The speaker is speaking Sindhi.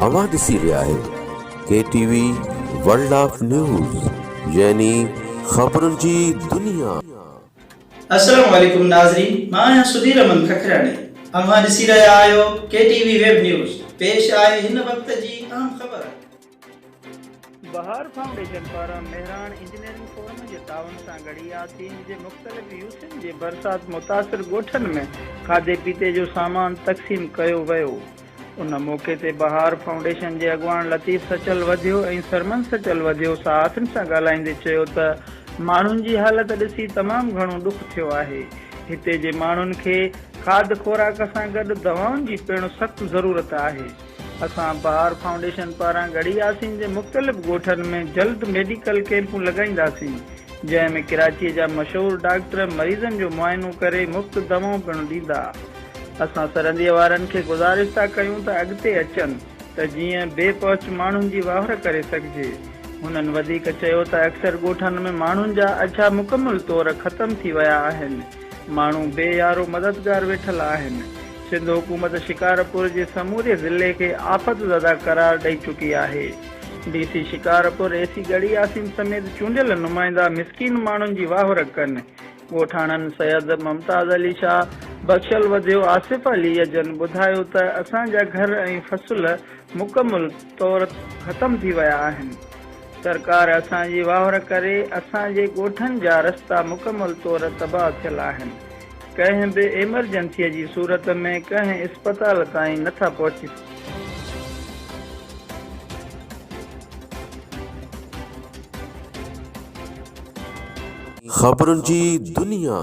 اوهان ڏسي رهيا آهيو K T V world of news يعني خبرن جي دنيا. السلام عليڪم ناظرين مان آهيان سڌير احمد ککراڻي اوهان ڏسي رهيا آهيو ڪي ٽي وي ويب نيوز پيش آهي هن وقت جي اهم خبر. بهار فائونڊيشن پاران مهراڻ انجنيئرنگ فورم جي تعاون سان ڳڙهي ياسين جي مختلف يوسين جي برسات متاثر ڳوٺن ۾ کاڌي پيتي جو سامان تقسيم ڪيو ويو. ان موقعي تي بهار فائونڊيشن جي اڳواڻ لطيف سچل وڌيو ۽ سرمن سچل وڌيو صحافين سان ڳالهائيندي چيو ته ماڻهن جي حالت ڏسي تمام گهڻو ڏک ٿيو آهي، هتي جي ماڻهن کي کاڌ خوراڪ سان گڏ دوائن جي پڻ سخت ضرورت آهي. اسان بهار فائونڊيشن پاران ڳڙهي ياسين جي مختلف ڳوٺن ۾ جلد ميڊيڪل ڪئمپون لڳائينداسين، جنهن ۾ ڪراچيء جا مشهور ڊاڪٽر مريضن جو معائنو ڪري مفت دوائون پڻ ڏيندا. اسان سرنديء وارن کي گذارش ٿا ڪيون ته اڳتي اچن ته جيئن بي پهچ ماڻهن جي واهر ڪري سگهجي. هنن وڌيڪ چيو ته اڪثر ڳوٺن ۾ ماڻهن جا اجها مڪمل طور ختم ٿي ويا آهن، ماڻهو بي يارو مددگار ويٺل آهن. سنڌ حڪومت شڪارپور جي سموري ضلعي کي آفت زده قرار ڏئي چڪي آهي. D C Shikarpur, A C Garhi Yasin سميت چونڊيل نمائندا مسڪين ماڻهن جي واهر ڪن. ڳوٺاڻن سيد ممتاز علي شاهه، بخشل وڌيو، آصف علي جن ٻڌايو ته اسان جا گهر ۽ فصل مڪمل طور ختم ٿي ويا آهن. سرڪار اسان جي واهر ڪري، اسان جي ڳوٺن جا رستا مڪمل طور تباهه ٿيل آهن. ڪنهن به ايمرجنسيء جي صورت ۾ ڪنهن اسپتال تائين نه ٿا پهچي سگهون. خبرن جي دنيا.